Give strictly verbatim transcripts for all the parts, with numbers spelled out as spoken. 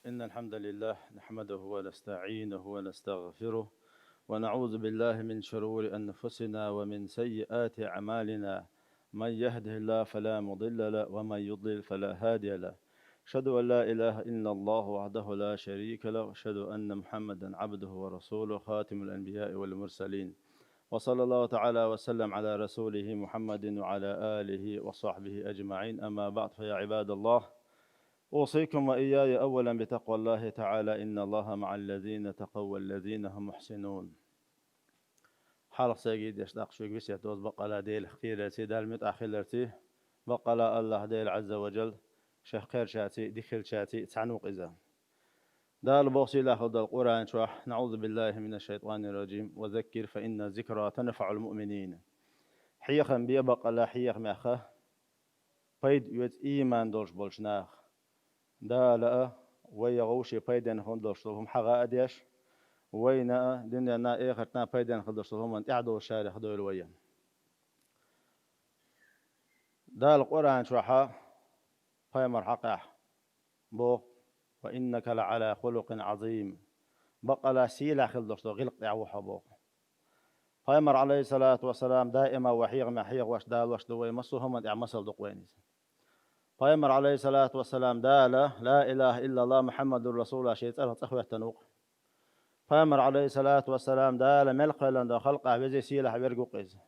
إن الحمد لله نحمده ونستعينه ونستغفره، ونعوذ بالله من شرور أنفسنا ومن سيئات أعمالنا. من يهده الله فلا مضل له، ومن يضلل فلا هادي له. أشهد أن لا إله إلا الله وحده لا شريك له، وأشهد أن محمدا عبده ورسوله، خاتم الأنبياء والمرسلين. وصلى الله تعالى وسلم على رسوله محمد وعلى آله وصحبه أجمعين. أما بعد، فيا عباد الله، أوصيكم وإياي أولا بتقوى الله تعالى، إن الله مع الذين اتقوا والذين هم محسنون. Хьалха сайга деш, тӀаккха шуьга весет дозу баккъала Делах кхерарций, Далла муьтӀахь хиларций, баккъала АллахӀ Дела Ӏазза ва Джалла шех кхерачарций, дика хиларчарций цхьаьна ву-кх иза. Дала боху сийлахь долу Къуръан чохь: «НаӀузу биллахӀи минаш-шайтӀанир-ражим, ва заккир, фа инна зикра танфаӀул муъминин». Хьехам бе, баккъала хьехамех пайда оьцу ийман долуш болчу наха. Дала а, вай а вовшийн пайденна хила долуш долу хӀума хьагӀа а деш, вайна а, дуьненна а, эхартна а пайденна хила долуш долу хӀуманна тӀаьхьадолуш шарех дойла вай. Дала Къуръан чохь пайхамар хьакъехь боху: «Ва иннака ла Ӏала хулукъин Ӏазим». Баккъала сийлахь хила долуш долу гӀиллакх тӀехь ву хьо боху. Пайхамар, Ӏалайхиссалату вассалам, даима вай хьехамех хьехош далош ду вай, массо а хӀуманна тӀехь масал ду-кх вайна иза. Пайхамар, Ӏалайхиссалату вассалам, Дала «Ла илаха иллаллахӀ Мухьаммадур Расулуллах» шен цӀарах цӀа хӀоьттина ву-кх. Пайхамар, Ӏалайхиссалату вассалам, Дала мел кхоьллина долу халкъехь веза, сийлахь верг ву-кх иза.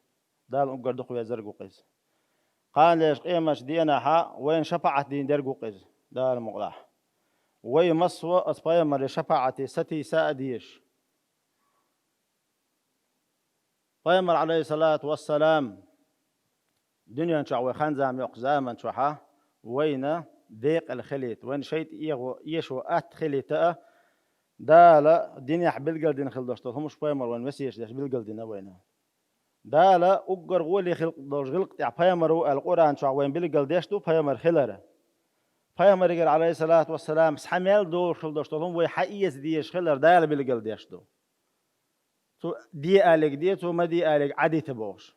Дала уггар дукха везарг ву-кх иза. Кхана леш къематчу денахьа вайна шапаӀат дийна дерг ву-кх иза, Дала мукъалахь. Вай массо а оцу пайхамаран шапаӀате сатийса а дезаш. Пайхамар, Ӏалайхиссалату вассалам, дуьнен чохь вай хан-зама йоккхучу заман чохьа вайна декъала хилийта, вайна шайтӀа эго, эшо атта хилийта а, Дала динехь билгалдина хила долуш долу хӀумаш пайхамар вайна весеташ деш билгалдина вайна. Дала уггар гӀоле хилла долчу гӀиллакх тӀехь пайхамар ву аьлла Къуръан чохь вайна билгалдеш ду пайхамар хилар. Пайхамарегара, Ӏалайхиссалату вассалам, схьа мел долуш хила долуш долу хӀума вай хьаэца дезаш хилар Дала билгалдеш ду. Цо де алиг де, цо ма де алиг Ӏадита бохуш.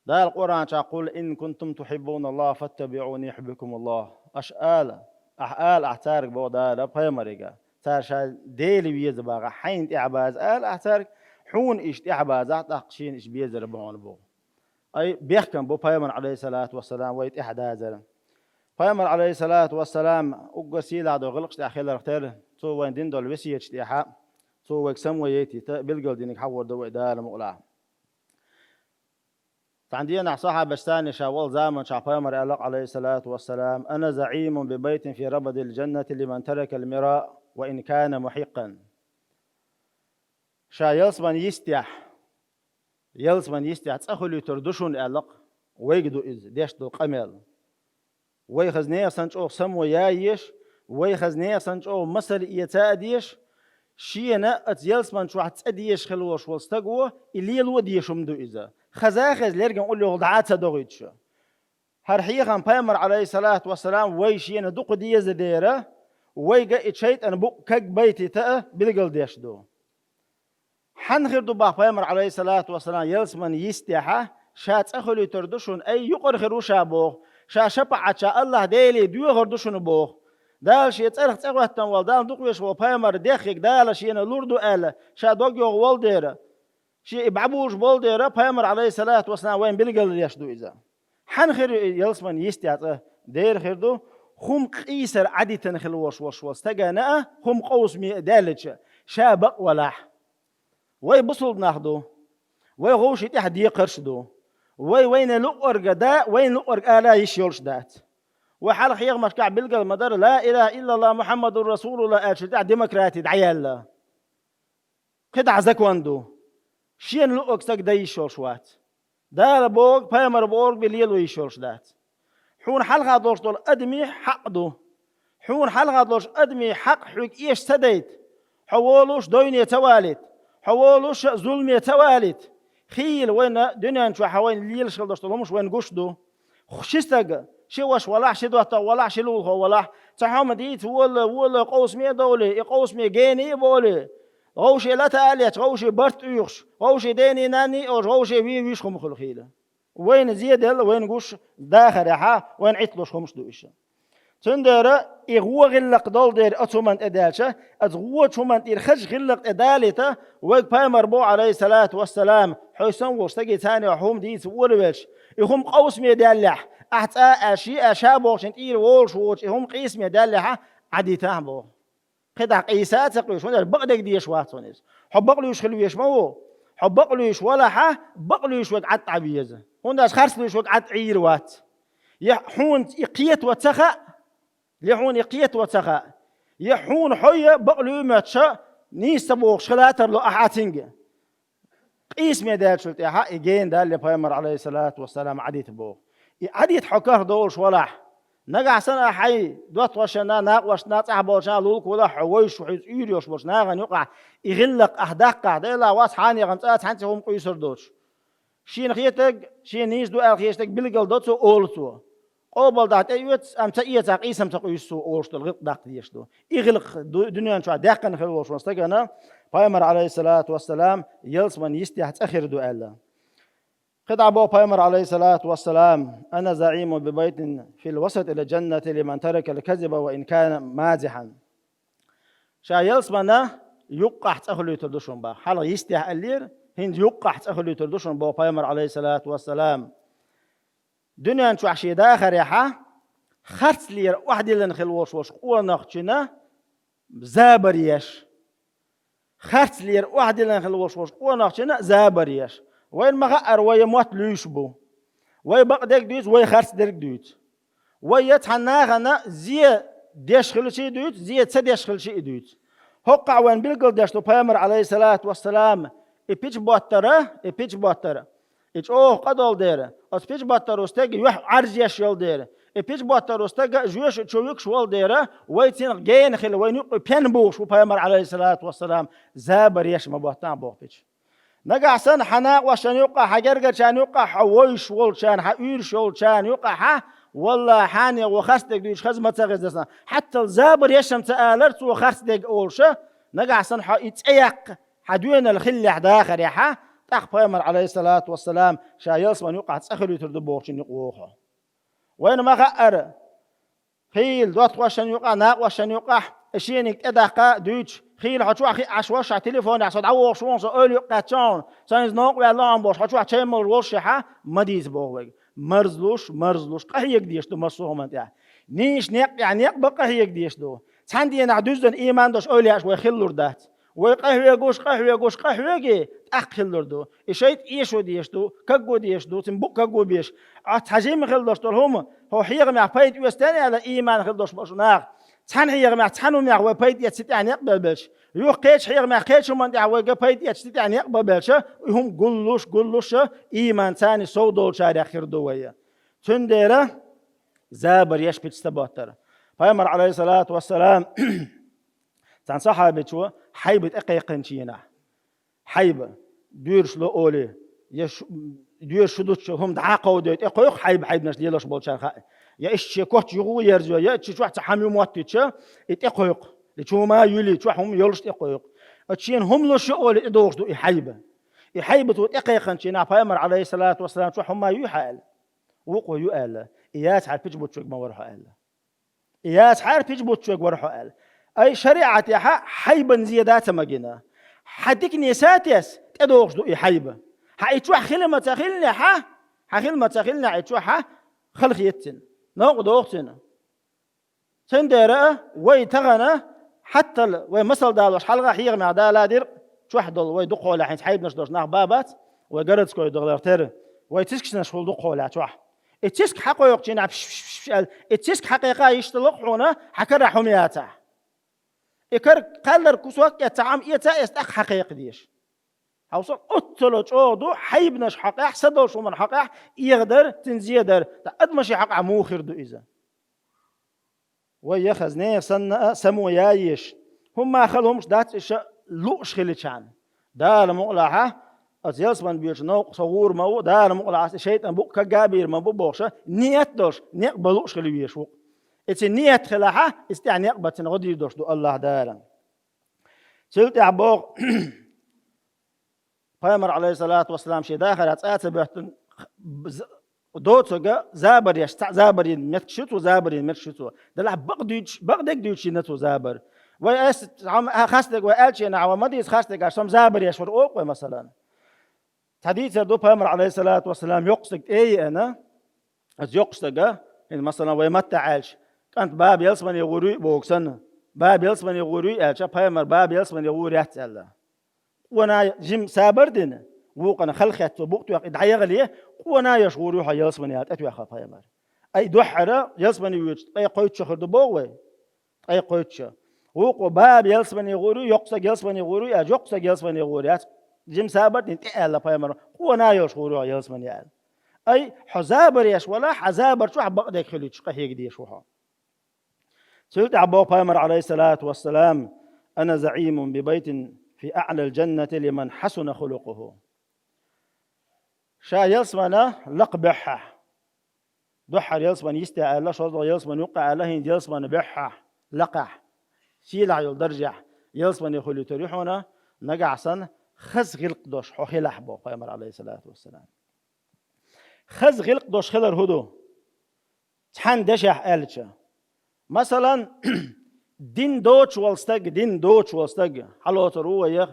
Дала Къуръан чохь: «Къул ин кунтум тухьиббуналлахӀа фаттабиӀуни юхьиббикумуллахӀ». Аша ала, ахьа ала ахь цаьрга боху Дала пайхамарига. Цара ша Дела веза бахахь, хьайна тӀаьхьабаза ала ахь цаьрга, хьуна иша тӀаьхьабазахь, тӀаккха шена иша безар бу хьуна боху. Ай, бехкам бу пайхамар, Ӏалайхиссалату вассалам, вай тӀаьхьадазар. Пайхамар, Ӏалайхиссалату вассалам, уггар сийлахь долу гӀиллакхаш тӀехь хиларх тера, цо вайна дина долу весеташ тӀехьа, цо вайга самавайтийта билгалдинарг хьахор ду вай Дала мукъалахь. Цхьана дийнахь сахьабаш царна ша волу заманчохь пайхамар аьлла, Ӏалайхиссалату вассалам: «Ана заӀимун би байтин фи рабадил джаннати лиман таракал мира ва ин кана мухьиккан». Ша ялсаман йистехь, ялсаман йистехь цӀа хуьлуьйтур ду шуна аьлла-кх, вайга ду иза, деш долу къамел. Вай хаза нехан санна чӀогӀа само ян езаш, вай хаза нехан санна чӀогӀа масал эца а дезаш, шена оцу ялсаман чохь цӀа дезаш хила волуш волу стаго и лело а дезаш хӀума ду иза. Хаза а хеза лерган уллохула дӀа а ца дохуьйтуш. ХӀара хьехам пайхамар, Ӏалайхиссалату вассалам, вай шена дукха деза дера, вайга и шайтӀан букъ каг байтийта а билгалдеш ду. Хьанна хир ду боху пайхамар, Ӏалайхиссалату вассалам, ялсаман йистехьа, ша цӀа хуьлуьйтур ду шуна, ай, юкъара хир ву ша боху, ша шапаӀат ша АллахӀ Деле доьхур ду шуна боху. Дала шен цӀарах цӀа хӀоьттина волу, Далла дукха везаш волу пайхамар деххиг Дала шена лур ду аьлла, ша дог йогӀу волу дера, шен и бӀабуш болу дера, пайхамар, Ӏалайхиссалату вассалам, вайна билгалдеш ду иза. Хьанна хир ю и ялсаман йистехь цӀа? Дера хир ду, хӀума къийсар Ӏадитана хила волуш волу стагана а, хӀума къовсаме а даьллича, ша бакъ валахь. Вай бусулба нах ду. Вай вовшийн тӀехь декхарш а ду. Вай вайна луъург а да, вайна луъург ала йиш йолуш дац. Вай хьалха хьехамашкахь билгал ма дара, «Ла илаха иллаллахӀ Мухьаммадур Расулуллах» аьллачул тӀаьхьа демократи дӀаяьлла. КхидӀа закон ду. Шена луъург стаг дан йиш йолуш вац. Дала бохург, пайхамар бохург бен лело йиш йолуш дац. Хьуна хьалха долуш долу адамийн хьакъ ду. Хьуна хьалха долуш адамийн хьакъ хьоьга эша ца дайта. Хьо волуш дойне ца валийта. Хьо волуш зуламе ца валийта. Хийла вайна дуьнен чохь вайна лелаш хила долуш долу хӀумаш вайна гуш ду. Ши стаг, ши ваша валахь, ши доттагӀа валахь, ши лулахо валахь, цхьа хӀума дийца вола, вола, къовсаме а довлий, и къовсаме гений а болий, вовше лата а леташ, вовше барт уьйхуш, вовше дений, нанний а олуш, вовше вийна вуьш хӀума хуьлу хийла. Вайна зеделла, вайна гуш дахарехьа, вайна Ӏитталуш хӀумаш ду иша. Цундела и гӀо гӀиллакх долу дера оцу хӀуманна тӀедаьлча, оцу гӀочу хӀуманна тӀера хазачу гӀиллакх тӀедалийта, вайга пайхамар боху, Ӏалайхиссалату вассалам, хьо сан волу стаге царна хӀума дийца волавелча, и хӀума къовсаме даьллехь, ахь цкъа а аьлла, ши а аьлла, ша бохучун тӀера волуш воцуш, и хӀума къийсаме даьллехь, Ӏадитахьа боху. КхидӀа къийса а ца къуьйсуш, хӀунда аьлча бакъдерг дезаш вац хьуна иза. Хьо бакълуьйш хила везаш ма ву. Хьо бакълуьйш валахьа, бакълуьйш верг Ӏад Ӏан веза. ХӀунда аьлча харцлуьйш верг Ӏад Ӏийр вац. Я хьуна и кхето ца хаьа, я хьуна и кхето ца хаьа, я хьуна хьо я бакълуьйш моьттуш нийса ца бохуш хила тарло ахьа цуьнга. Къийсаме даьллачул тӀаьхьа и гена далле пайхамар, Ӏалайхиссалату вассалам, Ӏадита боху. И Ӏадита хьо карах долуш валахь, нагахь санна хьайн доттагӀашна, накъосташна, цӀахь болчарна лулахь хьо вевзаш ву, хьоьца уьйр йолуш болчу нахана юкъахь, и гӀиллакх ахь даккхахь, делахь вац хьенехана цкъа а цхьаьнца хӀума къуьйсур доцуш. Шена хетарг, шена нийса ду аьлла хетарг билгал до цо, олу цо. Къобалдахь тӀеоьцу, амма ца эцахь, къийсам ца къуьйсу цо, олуш долу гӀиллакх даккха дезаш ду. И гӀиллакх ду-, дуьнен чохь даьккхина хила волуш волу стагана пайхамар, Ӏалайхиссалату вассалам, ялсамани йистехь цӀа хир ду аьлла. КхидӀа боху пайхамар, Ӏалайхиссалату вассалам: «Ана заӀимун би байтин фил васатил джаннати лиман таракал казиба ва ин кана мазихьан». Ша ялсамана юккъахь цӀа хуьлуьйтур ду шуна боху. Хьалха йистехь аьллера, хӀинца юккъахь цӀа хуьлуьйтур ду шуна боху пайхамар, Ӏалайхиссалату вассалам. Дуьнен чохь шен дахарехьа, харцлера охьадиллина хила волуш волчу къонахчина забар еш. Харцлера охьадиллина хила волуш волчу къонахчина забар еш. Вайна ма хаьара, вай я мотт луьйш бу. Вай бакъдерг дуьйцу, вай харцдерг дуьйцу. Вай я цхьана нахана зе деш хилча а дуьйцу, зе ца деш хилча а дуьйцу. ХӀоккхахь вайна билгал деш ду пайхамар, Ӏалайхиссалату вассалам, и пича боттара, и пича боттара. И чӀогӀа къа долу дера, оцу пича боттаро стеган юьхь Ӏаржъеш йолу дера, и пича боттаро стага жоьша чу вуьгуш волу дера, вай цунах гена хила, вайна юккъе пен бухуш ву пайхамар, Ӏалайхиссалату вассалам, забар еш ма боттахь боху пича. Нагахь санна хьан накъосташна юккъахь, хьан гергарчарна юккъахь, хьо вевзаш волчарна, хьан уьйраш йолчарна юккъахьа, валлахӀи, хьенех ву харцдерг дуьйцуш хаза ма ца хезара сан. Хьаттал забар ешам ца алара цо харцдерг олуша, нагахь санна хьо и цӀе яккха, хьан доьналла хиллехь дахарехьа, тӀаккха пайхамар, Ӏалайхиссалату вассалам, ша ялсамана юккъахь цӀа хуьлуьйтур ду бохучун юкъа вогӀу хьо. Вайна ма хаьара, хийла доттагӀашна юкъахь, накъосташна юкъахь, и шениг тӀедаккха дуьйцуш, хийла хьо чохь хиъ Ӏаш ваша телефонехь со дӀавогӀуш ву, со ойла юкъа кхаьчна хьуна, со хӀинца новкъа ваьлла хьуна бохуш, хьо чохь чай молуш волушехьа, ма дийца боху вайга. Марзлуш, марзлуш, къахьега дезаш ду массо а хӀуманна тӀехь. Нийса некъ тӀехь некъ бан къахьега дезаш ду. Цхьана дийнахь дуьззина ийман долуш эвлаяаш вай хилалур дац. Вай къахьоьгуш, къахьоьгуш, къахьоьгий, тӀаккха хилалур ду. И шайтӀа эшо дезаш ду, кагго дезаш ду, цуьнан букъ кагго безаш. Ахь цхьа жимма хила долуш долу хӀума, хьо хьехамехь пайда оьцу тӀе аьлла, ийман хила долуш болу нах. Цхьана хьехамехь, цхьана хӀуманех вай пайда эцна тӀехь некъ бан белча, юха кхечу хьехамехь, кхечу хӀуманна тӀехь вайга пайда эцна тӀехь некъ бан белча, и хӀума гуллуш, гуллуш, ийман царна сов долчарех хир ду вай. Цундела забар еш пича ца боттара. Пайхамар, Ӏалайхиссалату вассалам, цхьана сахьабичо хьайба тӀекхайкхинчу хенахь, хьайба, доьраш ло олий, я шу-, доьраш шу дуттуш хӀума дӀа а кховдой, тӀекхойкху хьайба, хьайбанаш лелош болчарна хаьа. Я иштта шен коч юха а ерзайой, я чу чохь цхьа хӀума ю моттуьйтуш, и тӀекхойкху. И чу хӀума а юьлий, чохь хӀума йолуш тӀекхойкху. Оцу шена хӀума луш ю олий, тӀедогӀуш ду и хьайба. И хьайба цо тӀекхайкхинчу хенахь пайхамар, Ӏалайхиссалату вассалам, чохь хӀума ю хьан аьлла. Вукхо ю аьлла. И яцахьара пича буттучуьнга ма вара хьо аьлла. И яцахьара пича буттучуьнга вара хьо аьлла. Ай, шариӀатехьа хьайбан зе дан ца магийна. Хьан дикане сатесса тӀедогӀуш ду и хьайба. Хьан и чохь хила ма ца хилинехьа, хьан хила ма ца хилинехь и чохьа, хала хета цуьнан. Новкъа догӀу цуьнан. Цундела а вай тахана хьаттал, вай масал далош, хьалха хьехамехь дала дира, чохь долу вай дукхахьолехь хӀинца хьайбанаш долуш нах ба бац, вай городской дахалара тера, вай цискашнаш хуьлу дукхахьолехь чохь. И циска хьакхойкхучу хенахь, пш-пш-пш аьлла, и циска хьакхайкха йиш ца ло хьуна, хьан карахь хӀума яцахь. И кара кхаьлларг кусок эцна, хьан эца а эцна, тӀаккха хьакхайкха дезаш. Хьовса, оццула чӀогӀа ду хьайбанаш хьокъехь, са долуш хӀуманна хьокъехь, эгӀадар, цуьнан зедар, ткъа адамашна хьокъехь муха хир ду иза? Вай яхаза нехан санна а само яйеш, хӀумма хала хӀумаш дац иша лууш хиличарна. Дала мукъалахьа, аса ялсаман боьчу новкъа со гӀур ма ву, Дала мукъалахьа, аса шайтӀан букъ кагга а бийр ма бу бохуша, ниет долуш, некъ бан лууш хила везаш ву. И цуьнан ниет хилахьа, иза тӀехь некъ бан цуьнан гӀо дийр долуш ду Аллах Дала. Цул тӀаьхьа боху, пайхамар, Ӏалайхиссалату вассалам, шен дахарехь цӀа а ца боьттина, з-, Доцага забар еш, цхьа забар йина меттиг шу цо, забар йина меттиг шу цо. Делахь бакъ дуьйцуш, бакъдерг дуьйцуш йина цо забар. Вай ас, хьам-, хьа хастаг вай аьлча, нагахь вай ма дийца хастаг, аш сом забар еш вара олу вай, масалан. Цхьа дийцар ду, пайхамар, алейхиссалату вассалам, йоккха стаг тӀе а еана, ас йоккха стага, хӀинца, масалан, вай маттахь аьлча, кӀант баба ялсамане гӀур юй боху санна, баба ялсамане гӀур юй аьлча, пайхамар баба ялсамане гӀур яц аьлла. Къона жима сабар дина, вукхана халахетта цо букъ тоьхна и дӀаягӀале, къона йолуш гӀур ю хьо ялсамане аьлла тӀетоьхна пайхамар. Ай, дуьххьара ялсамане воьдуш ткъе кхойтта шо хир ду боху вай. Ткъе кхойтта шо. Вукхо баба ялсамане гӀур ю, йоккха стаг ялсамане гӀур ю, аьлча, йоккха стаг ялсамане гӀур яц. Жима сабар дина тӀе аьлла пайхамар, къона йолуш гӀур ю хьо ялсамане аьлла. Ай, хьо забар еш валахь, хьан забар чохь бакъдерг хилуьйтуш къахьега дезаш ву хьо. Цул тӀаьхьа боху пайхамар, алейхиссалату вассалам: «Ана заӀимун би байтин фи аӀлал джаннати лиман хьасуна хулукъуху». Ша ялсамана лакха буьххьехь, дуьххьара ялсамана йисте аьлла, шозлагӀа ялсамана юккъе аьлла, хӀинца ялсамана буьххьехь, лакхахь, сийлахь йолу даржехь ялсамане хуьлуьйтур ю хьуна, нагахь санна хаза гӀиллакх долуш хьо хилахь, боху пайхамар, алейхиссалату вассалам. Хаза гӀиллакх долуш хилар хӀун ду? Цхьана дешехь аьлча. Масалан, дин доцуш волу стаг, дин доцуш волу стаг, хьалоцур ву вайх.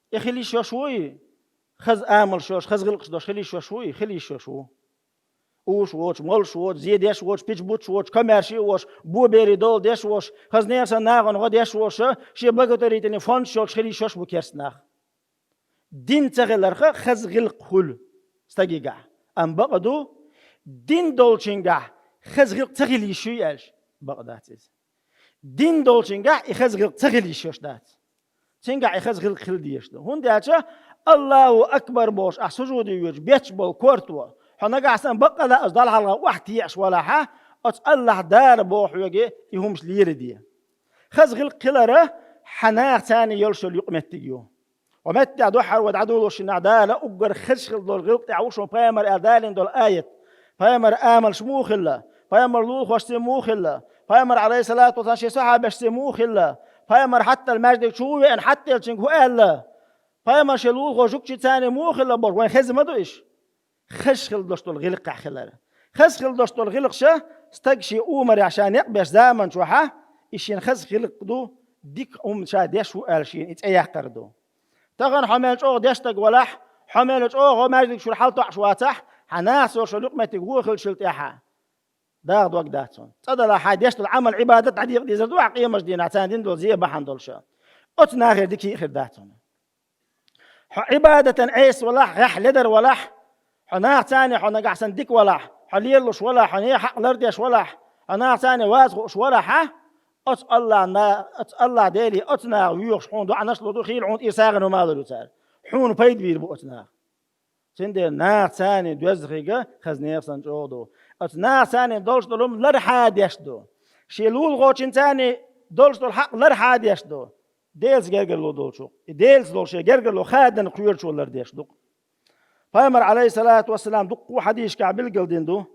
И хила йиш йолуш вуй? Хаза амалш йолуш, хаза гӀиллакхаш долуш хила йиш йолуш вуй? Хила йиш йолуш ву. Уьш воцуш, молуш воцуш, зе деш воцуш, пича буттуш воцуш, комаьрша а воцуш, бобери дола деш воцуш, хаза нехан санна нахана гӀо деш воцуш, шен благотворительный фондаш йолуш хила йиш йолуш бу керста нах. Дин ца хиларх хаза гӀиллакх хуьлу стагигахь. Амма бакъ ду, дин долчуьнгахь хаза гӀиллакх ца хила йиш юй аьлча, бакъ дац иза. Дин долчуьнгахь и хаза гӀиллакх ца хила йиш йолуш дац. Цуьнгахь и хаза гӀиллакх хила дезаш ду. ХӀунда аьлча, Аллаху акбар бохуш ахь сужуде воьдуш бетташ болу корто, хьо нагахь санна баккъала оцу Далла хьалха охьатеӀаш валахьа, оцу Аллахь Дала боху хьоьга и хӀумаш леладе. Хаза гӀиллакх хилар хьан нахаца йолуш йолу юкъаметтиг ю. Ва меттехь дуьххьара вай дӀадолуш шиннахь Дала уггар хаза хила долу гӀиллакх тӀехь ву шуна пайхамар аьлла далийна долу аят. Пайхамар амалш муха хилла? Пайхамар лулахошций муха хилла? Пайхамар, алейхиссалату вассалам, шен сахьабашций муха хилла? Пайхамар хьаттал маьждиг чу ву веана, хьаттаелчуьнга хӀун аьлла? Пайхамар шен лулахо жугтичарний муха хилла бохуш, вайн хезна ма ду иш? Хаза хила долуш долу гӀиллакхехь хилар. Хаза хила долуш долу гӀиллакхаша стаг шен умарехь ша некъ беш заман чохьа, и шен хаза гӀиллакх ду, дика хӀума ша деш ву аьлла шена и цӀе яккхар ду. Тахана хьо мел чӀогӀа деш стаг валахь, хьо мел чӀогӀа маьждиг чуьра хьалтоӀуш вацахь, хьан нахаца йолуш йолу юкъаметтиг вуха хилчул тӀаьхьа, дагӀа дог дац хьуна. ЦӀа далахь хьайн деш долу Ӏамал, Ӏибадат дӀадекъа дезар ду ахь къемаш дийнахь, царна дина долу зе бахьана долуша. Оцу нахера дика а хир дац хьуна. Хьо Ӏибадатан Ӏеса валахь, гӀехь ледар валахь, хьо нахаца хьо нагахь санна дика валахь, хьо лелалуш валахь, хьо нехан хьакъ лардеш валахь, хьо нахаца ваза хууш валахьа, оцу Аллахь на-, оцу Аллахь Деле оцу наха воьхуш хьуна доӀанаш а лур ду, хийла хьуна тӀера сагӀина хӀума а лур ю цара. Хьуна пайда бийр бу оцу наха. Цундела нахаца доьзна хилар хаза нехан санна чӀогӀа ду. Оцу нахаца долуш долу хӀума лархьа деш ду. Шен лулахочуьнца долуш долу хьакъ лархьа деш ду. Делаца гергарло долчух. И Делаца долу шен гергарло хадана кхоьручо лардеш ду-кх. Пайхамар, алейхиссалату вассалам, дуккха а хьадисашкахь билгалдина ду: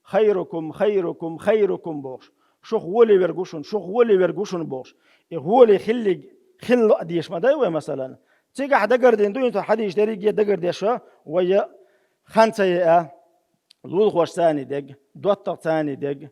«Хайрукум, хайрукум, хайрукум», – бохуш. «Шух гӀоле верг ву шуна, шух гӀоле верг ву шуна», – бохуш. И гӀоле хиллиг хилла а дезаш ма дай вай, масалан. Цигахь дагардина ду, хӀинца хьадисаш дерриге а дагардеш, вай хан ца яа, лулахошца дерг, доттагӀца дерг,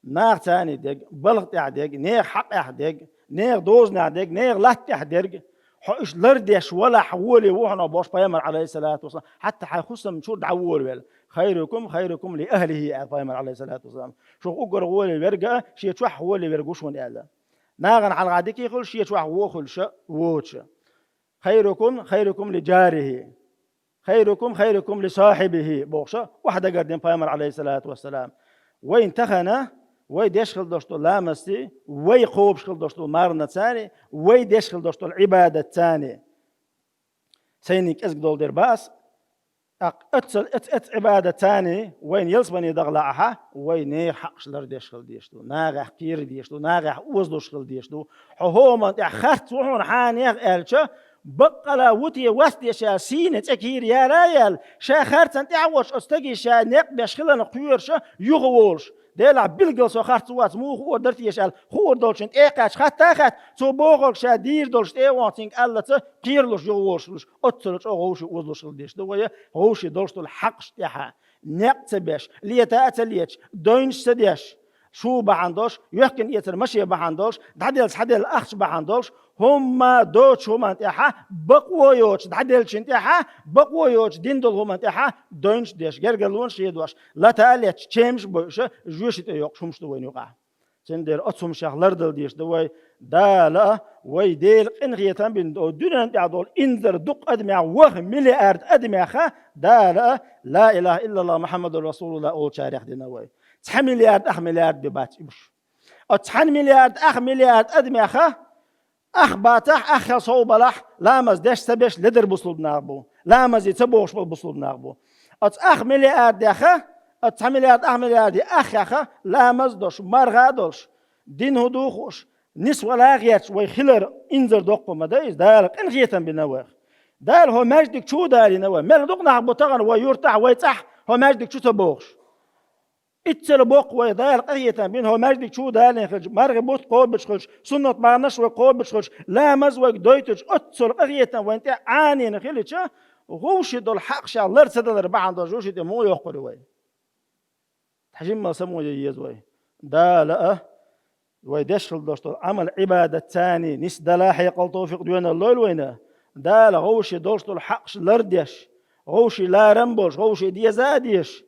нахаца дерг, балха тӀехь дерг, нехан хьакъехь дерг, нехан дозанехь дерг, нехан латта тӀехь дерг, хьо уьш лардеш валахь, гӀоле ву хьуна бохуш пайхамар, алейхиссалату вассалам, хьатта хьайн хӀусамчуьра дӀаволавелла. «Хайрукум, хайрукум ли ахлихи», – аьлла пайхамар, алейхиссалату вассалам. Шух уггар гӀоле верг а шен чохь гӀоле верг ву шуна аьлла. Нахана хьалха дика хуьлуш, шен чохь вон хуьлуш а, воцуш а. «Хайрукум, хайрукум ли джарихи. Хайрукум, хайрукум ли сахьибихи», – бохуш а, охьадагардина пайхамар, алейхиссалату вассалам. Вайна тахана, вай деш хила долуш долу ламастий, вай кхобуш хила долуш долу марханацаний, вай деш хила долуш долу Ӏибадатцаний. Сайниг кӀезиг долу дер бац, тӀаккха оццул, оц-, оцу Ӏибадатцаний вайна ялсамане даха лаахьа, вай нехан хьакъаш лардеш хила дезаш ду, нахехь кхера дезаш ду, нахехь озалуш хила дезаш ду. Хьо хӀуманна тӀехь харц ву хьуна хьенех аьлча, баккъала ву те, вац те ша сийна цӀе кийра яла а яьлла, ша харцан тӀехь а воцуш, оцу стаге ша некъ беш хиларна кхоьруш а, юхаволуш. Делахь билггал со харц вац, муха хуур дара теша аьлла, хуур долчун тӀе а кхаьчча, хатта а хатта, цо бохург ша дийр долуш тӀе а вахана, цуьнга аллаца кхералуш, юхаволуш, оццул чӀогӀа вовшийн озалуш хила дезаш ду вай, вовшийн долуш долу хьакъаш тӀехьа. некъ ца беш, лета а ца леташ, дойнаш ца деш, шу бахьана долуш, йоьхкина эцар машен бахьана долуш, дӀаделла схьаделла ахча бахьана долуш, хӀумма доцучу хӀуманна тӀехьа, бакъо йоцуш дӀаделлачун тӀехьа, бакъо йоцуш дин долу хӀуманна тӀехьа дойнаш деш, гергарлонаш хедош, лата а леташ, чемаш а бойуш, жоьжахати тӀе йоккхуш хӀумаш ду вайна юкъахь. Цундела оцу хӀуманех лардала дезаш ду вай. Дала а, вай Дела къинхетам бина долу дуьнен тӀехь долу инзаре дукха адамех, ваха миллиард адамех а, Дала а «Ла илаха иллаллах Мухаммадур Расулуллах» олучарех дина вай. Цхьа миллиард, ах миллиард бен бац уьш. Оцу цхьана миллиард, ах миллиард адамех а ах бацахь, ах хила сов балахь, ламаз деш ца беш ледара бусулба нах бу. Ламазе ца богӀуш болу бусулба нах бу. Оцу ах миллиардех а, оцу цхьа миллиард, ах миллиарде ахех а ламаз а долуш, марха а долуш, дин хӀун ду хууш, нисвала а гӀерташ вай хилар инзаре доккха ма дай иза, Дала къинхетам бина вайх. Дала хӀо маьждиг чу а далийна вай. Мел дукха нах бу тахана вай юртахь, вай цӀахь хӀо маьждиг чу ца богӀуш. Иццал боккха вай Дала къинхетам бина, хӀо маьждиг чу а далийна хилча, мархи бутт кхобуш хилча, суннат марханаш вай кхобуш хилча, ламаз вайга дойтуш, оццал къинхетам вайна тӀе Ӏанийна хилча, вовшийн долу хьакъ ша лар ца далар бахьана долуш вовшийн тӀе муха йоккхур ю вай? Тхьа жимма самукъа ян еза вай. Дала а, вай деш хила долуш долу Ӏамал-Ӏибадат царний нисдала хьекъал, товфикъ, доьналла лойла вайна. Дала вовшийн долуш долу хьакъаш лардеш, вовшийн ларам болуш, вовшийн деза а деш,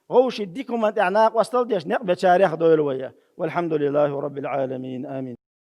вовшийн дика хӀуманна тӀехь накъосталла деш некъ бечарех дойла вай. Валхьамдулиллахи Раббил Ӏаламин. Амин.